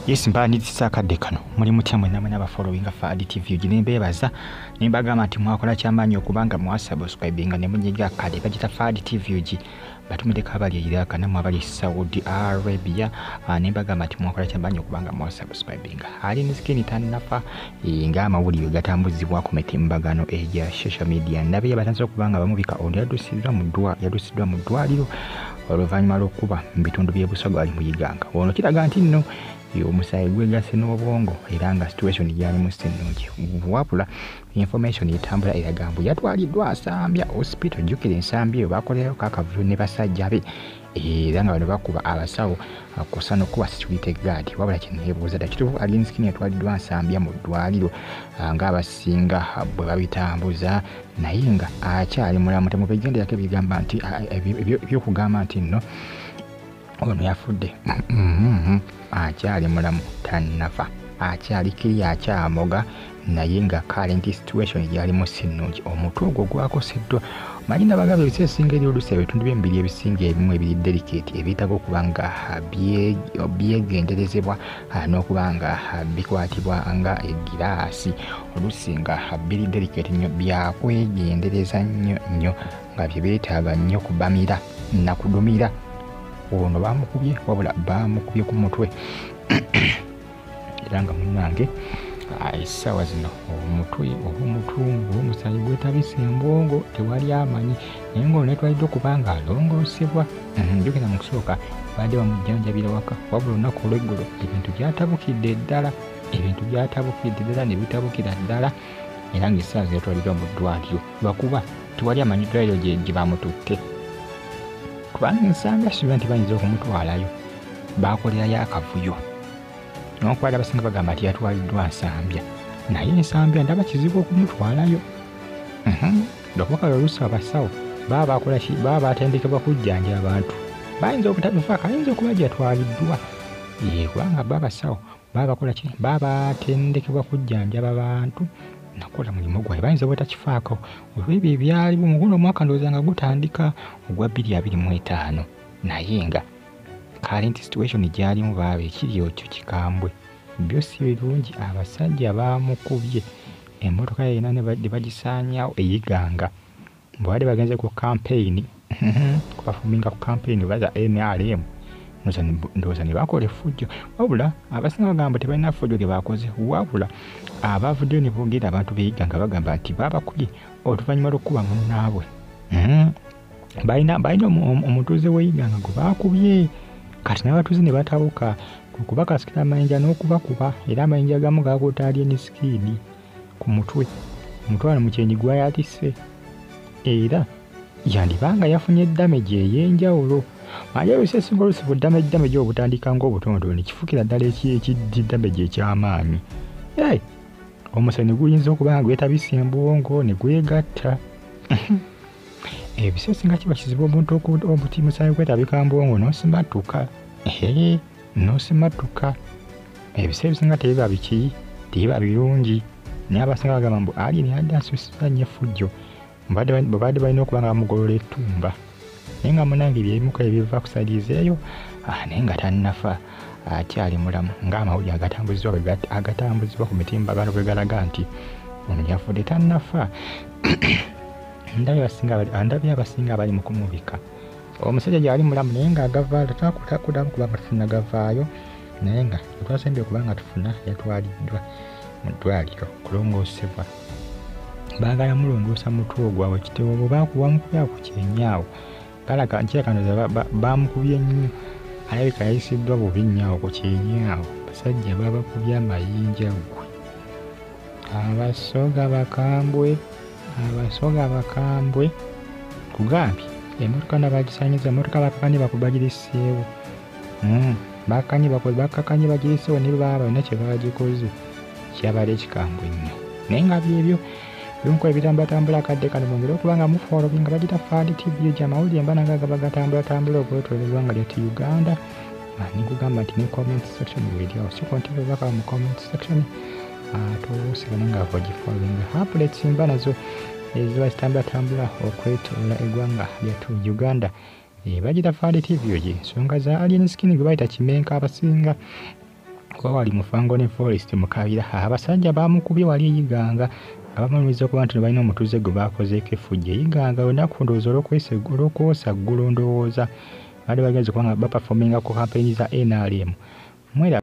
Yes, mbaniriza akadde kano muli mutya mwenna mwena abafollowinga Fahad TV gye mbeebaza ne mbagamba nti mwakola kyamaanyi okubanga mwasubscribinga ne munyiga akadde bagita Fahad TV G batumiddeko abali e Iraq nammwe abali e Saudi Arabia ne mbagamba nti mwakola kyamaanyi okubanga mwasubscribinga. Alien Skin tannafa ng'amawulire gatambuzibwa ku mitimbagano egya social media. Ndabe yabatanze okubanga bamubika ono yaddusiddwa mu ddwaliro oluvannyuma lw'okuba mu bitundu by'e Busoga ali mu Iganga. Ono kiraga nti nno omusaayi gwegase n'obwongo era nga situation gyalimu si nnungi. Wabula information etambula eraga mbu yatwaliddwa Nsambya hospital. Jjukira Nsambya eyo bakolerayo akavuyo ne basajja be era nga bano bakuba abasawo kw'ossa n'okuba security guard. Wabula kye neebuuza ddala kituufu Alien Skin yatwaliddwa Nsambya mu ddwaliro ng'abasinga bwe babitambuza naye nga akyali mulamu. Temubigenderako ebigamba nti ebyokugamba nti nno ono yafudde, akyali mulamu, tannafa, akyali kiri akyamoga naye nga current situation gyalimu si nnungi. Omutwe ogwo gwakoseddwa. Manyi nabagamba ebiseera ebisinga eri oluusi ebitundu by'emibiri ebisinga ebimu ebiri delicate ebyetaaga okuba nga byegenderezebwa n'okuba nga bikwatibwa nga egiraasi, oluusi nga biri delicate nnyo, byakwegendereza nnyo nnyo nga bye beetaaga nnyo kubamira nakudumira. Ono baamukubye, wabula baamukubye ku mutwe era nga munnange essaawa zino omutwe oba omutungu oba omusaayi gwetabise embwongo tewali amanyi, naye ng'ono yatwaliddwa okuba nga alongoosebwa. Njogera mu kusooka badde bamujjanjabira waka, wabula olunaku olw'eggulo ebintu byatabukidde ddala, ebintu byatabukidde ddala ne bitabukira ddala era ng'essaawa zino yatwaliddwa mu ddwaliro lwakuba tewali amanyi ddwaliro gye bamututte, kubanga Nsambya suubira nti bayinza okumutwalayo baakolerayo akavuyo. Newankubadde abasinga bagamba nti yatwaliddwa Nsambya, naye Nsambya ndaba kizibu okumutwalayo lwakuba kale oluusi abasawo baba bakola ki, baba batendekebwa kujjanjaba abantu, bayinza obutabifaako, ayinza okuba gye yatwaliddwa kubanga bo abasawo baba bakola ki, baba batendekebwa kujjanjaba bantu nakola mulimu gwabwe, bayinza obutakifaako olw'ebyo ebyaliwo mu guno omwaka ndowooza nga gutandika ogwa 2025, naye nga current situation gy'alimu baaba ekiri ekyo kikambwe, byo si birungi. Abasajja baamukubye emmotoka yonna ne bagisaanyaawo e Iganga. Bwe bagenze ku campaign kubafuminga ku campaign oba za NRM ndowooza ne bakola effujjo, wabula abasinga bagamba tebalina ffujjo lye bakoze, wabula abavuddeyo ne boogera abantu b'e Iganga bagamba nti baabakubye oluvannyuma lw'okukuba munnaabwe. Balina omutuuze w'e Iganga gwe baakubye, kati n'abatuuze ne batabuka okubakasikira amayinja n'okubakuba, era amayinja agamu gaakutte Alien Skin ku mutwe, omutwalo mu kyenyi gwayatise era yandibanga yafunye damage ey'enjawulo. Manyi ebiseera ebisinga oluusi bu damage obutandika ng'obutonotono ne kifuukira ddala ekidamage eky'amaanyi. Omusaayi ne guyinza okuba nga gwetabise embwongo ne gwegatta. Ebiseera ebisinga kiba kizibu omuntu omusaayi gwetabika mbwongo n'osimatuka, n'osimatuka. Ebiseera ebisinga tebiba biki, tebiba birungi, naye abasinga bagamba mbu Alien yadde asussizza nnyo effujjo, bwe badde balina okuba nga bamugolola ettumba, naye nga munnange byebimu ebiva ku side eyo, naye nga tannafa, akyali mulamu ng'amawulire agatambuzibwa ku mitimbagano bwe galaga nti ono yafudde tannafa. Ndabye abasinga abali mu kumubika omusajja gyali mulamu naye ng'agavaayo takuddamu kuba nga tufuna gavaayo, naye nga twasembye okuba nga tufuna yatwaliddwa mu ddwaliro kulongoosebwa. Baagala mulongoosa mutwe ogwo awo ekitebo bwe bamukubye awo ku kyenyi awo kale kirabika ndowooza baamukubye nnyo, alabika yayisiddwa bubi nnyo awo ku kyenyi awo. Basajja babakubye amayinja ggwe. Abasoga bakambwe, abasoga bakambwe. Kugambye emmotoka nabagisaanyiza, emmotoka bakakanye bagireseewo, bakakanye bagireseewo ne baba balina kye baagikoze kyabadde kikambwe nnyo, naye nga byebyo ebimu ebitambulatambula akadde kano. Mwongere okuba nga mufollowinga bagita Fahad TV gye amawulire mbana nga gaba gatambulatambula okwetooloola eggwanga lyattu Uganda. Nikugamba nti ne comment section weeri awo, sooka onteeke obubaka mu comment section tusigale nga ogifollowinga. Updates mba nazo eziba zitambulatambula okwetooloola eggwanga lyattu Uganda. Bagita Fahad TV gye ensonga za Alien Skin gwe bayita Kimenka abasinga Kuba wali mu Fangone Forest mu kabira, abasajja baamukubye wali e Iganga nga bamulumiriza okuba nti balina omutuuze gwe baakozeeko effujjo e Iganga olunaku ndowooza olw'okwosa ggulo, ndowooza baali bagenze okuba nga bapafominga ku kampeyini za NRM. Mweraba.